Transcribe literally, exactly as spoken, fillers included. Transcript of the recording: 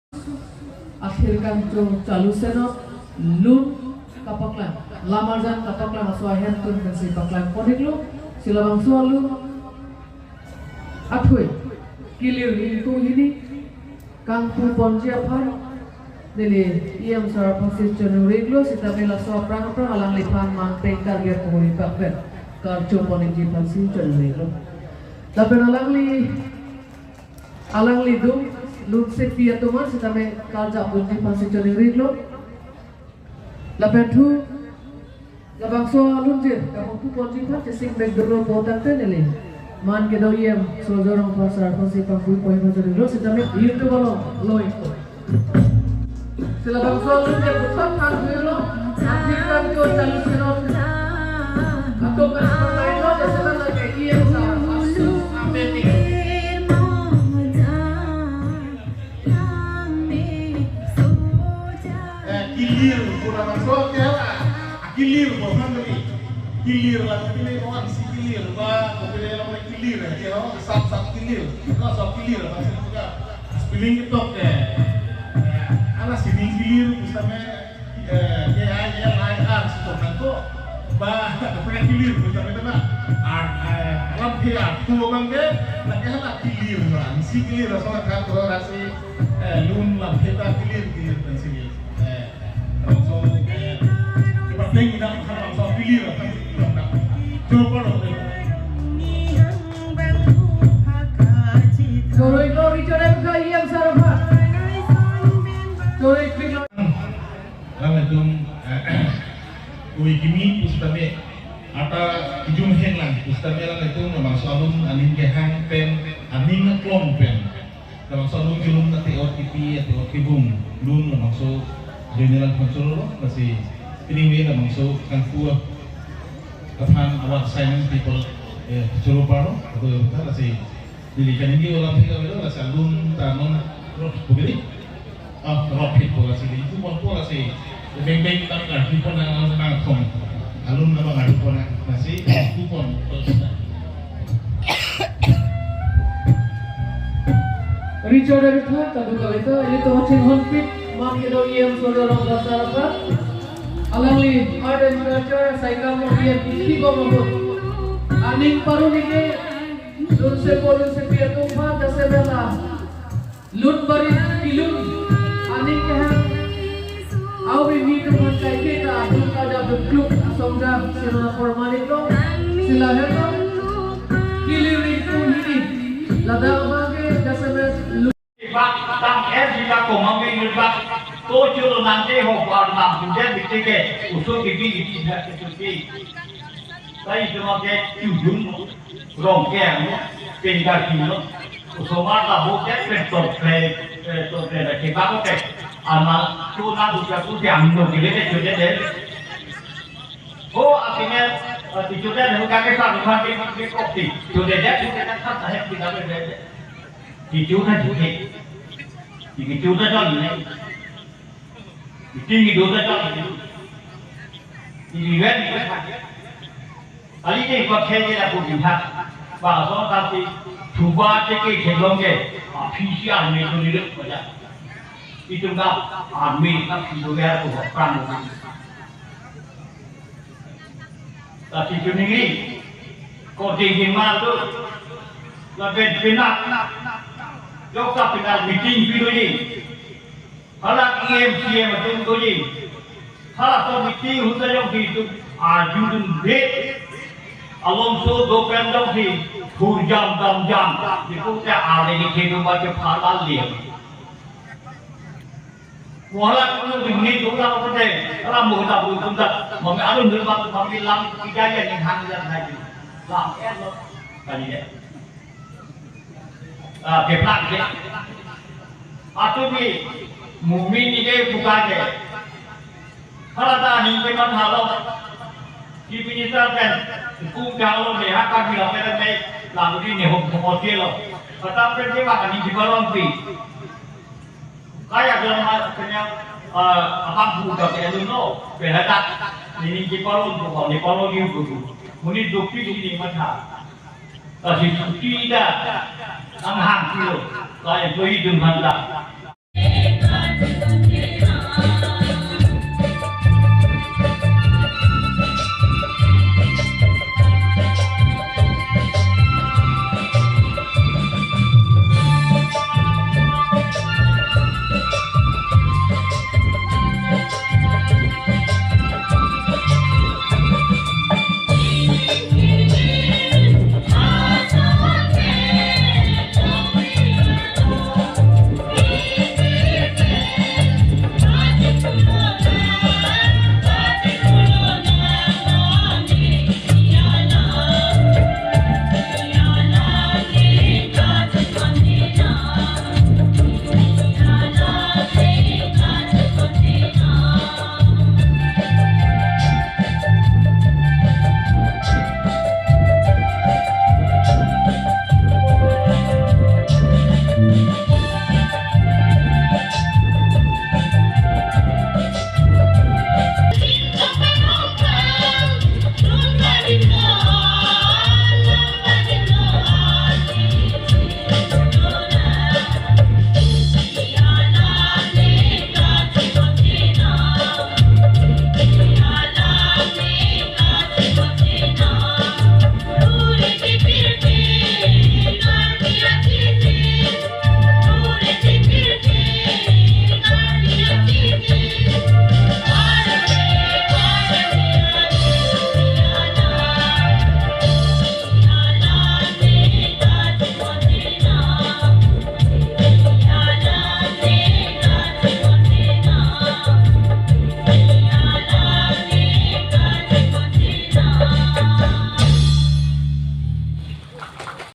Athir kangcho chalu senot lun kapaklang, lamarjan kapaklang aso ahemtun pensi paklang pon-iklo. Si labangso alun athui kilir ingkung hini kangpu ponji aphan neli E M sir aphansi choningri-iklo, sitame laso aphrang aphrang alangliphan Mangpeng Karbi akhei pakpen karcho pon-ikji aphansi choningri-iklo. Lapen alangli, alanglidung lunsepi atum an sitame karjap ponji aphansi choningri-iklo. Lapen thu labangso alunjir kapangpu ponji aphan chesing bek dolo pu tangte neli man kedo E M Surjya Rongphar sir aphansi pangpu pon-iklo, sitame YouTube along lo-ikpo. Si labangso alunjir puthot pangpu-iklo. Athir kangcho chalu senot atum kan pernah lo, jasemet lake E M sir asu ameni. Eh, kilir, pura masuk ya lah. Kilir, bukan tadi. Kilir lah, tapi ini orang si kilir, bah, tapi ini orang kilir, ya, oh, sap, sap kilir. Kalau sap kilir, bahasa juga. Spelling itu, eh, eh, ala sini kilir, misalnya, eh, K I L I R, si itu kan tuh, bah, tapi kilir, misalnya itu, nah. Ah, eh, alam kilir, tuh, bang, deh, nah, kayak lah kilir, lah, si kilir, langsung kan, tuh, lah, si, eh, lun, lah, kita kilir, kilir, dan si kilir. Eh, langsung, eh, kita tinggi, nah, langsung kilir, lah, kan, tuh, nah. Coba, loh, deh. Choro-iklo Richard M K E M sir aphan. Choro-iklo. Alanglitum, eh, ui kimi pusitame ata kijum henglang pusitame alanglitum labangso alun aning kehang pen, aning aklong pen. Labangso alun julum na te-ot kipi, te-ot kibung, lun labangso joinelang phan choro lo, lasi pining ave labangso kangpu aphan award signing people, eh, choro parlo, atau lasi neli kaningje alam thik avelo, lasi alun ta non rok pugri. Ah, rok phit po lasi neli tu pon po lasi. Beng beng tang karju pon nang nang thong. Alun nama karju pon nang lasi tu pon. Richard David Tha, kadokave ta, ilitum chinghonpik, man kedo E M Surjya Rongphar sir aphan. Alangli Art and Culture, Saikam E M, Kibom Abut. Aning paru nike, lunsepo lunsepi atum aphan, jasemet la lun barit kilun, aning kehang, awi mi atum aphan kaike ta atum kajap dukluk asong jam sirona formalin lo, sila helo, kilir ingkung hini, ladak abangke jasemet lun. Bak tang er jika komang ke ngerbak, to chulo nangke ho bar nam, hujan dikte ke, usul kipi kipi, kipi. Sai cuma ke, ujung. Rongkeng, Pendapi lo, osomar ta bo ke pen toklek, eh, toklek la kebak ke. Ama tu na buka tu jam no kile ke chode de. Ho, akhirnya, eh, di chode de, buka ke sa, buka ke, ke kopi. Chode de, chode de, sa, sa, he, kita de, de. Di chode de, di chode de, ne. Tinggi dota tak. Ini kan. Kali ini pakai dia aku lihat. Bahasa tapi coba teke kelong ke. Ah, P C R ni tu ni dek baca. Itu enggak. Army tak itu ya aku perang. Tapi tu ni. Kau tinggi mana tu? Lapen pinak. Jok ta pinak meeting video ni. Hala E M C E M atum doji. Hala committee ahut ta jongsi itum arjudunde. Alongso dopen jongsi thurjam damjam. Itum te ale ni kedo ba ke phala le. Mo hala kunu di muni dola ko te. Hala mo ta bu tum ta. Mami alun dulu ba mami lam tiga ya ni hang ya tadi. Lam eh lo. Tadi ya. Ah, keplak ke. Atu bi mumin ni ke bukan ke. Hala ta ning ke man halo. Di minister kan, hukum kalau ni hak kan bila pada ni, lalu ni hukum hotel lo. Kata pen dia makan ni di balon pi. Kaya dalam kenya, eh, abang buka ke anu no, berhadak. Ini di balon buka, di balon ni buka. Muni dopi di ni mana. Lasi chuti ta, ang hang kilo, kaya koi dun handa.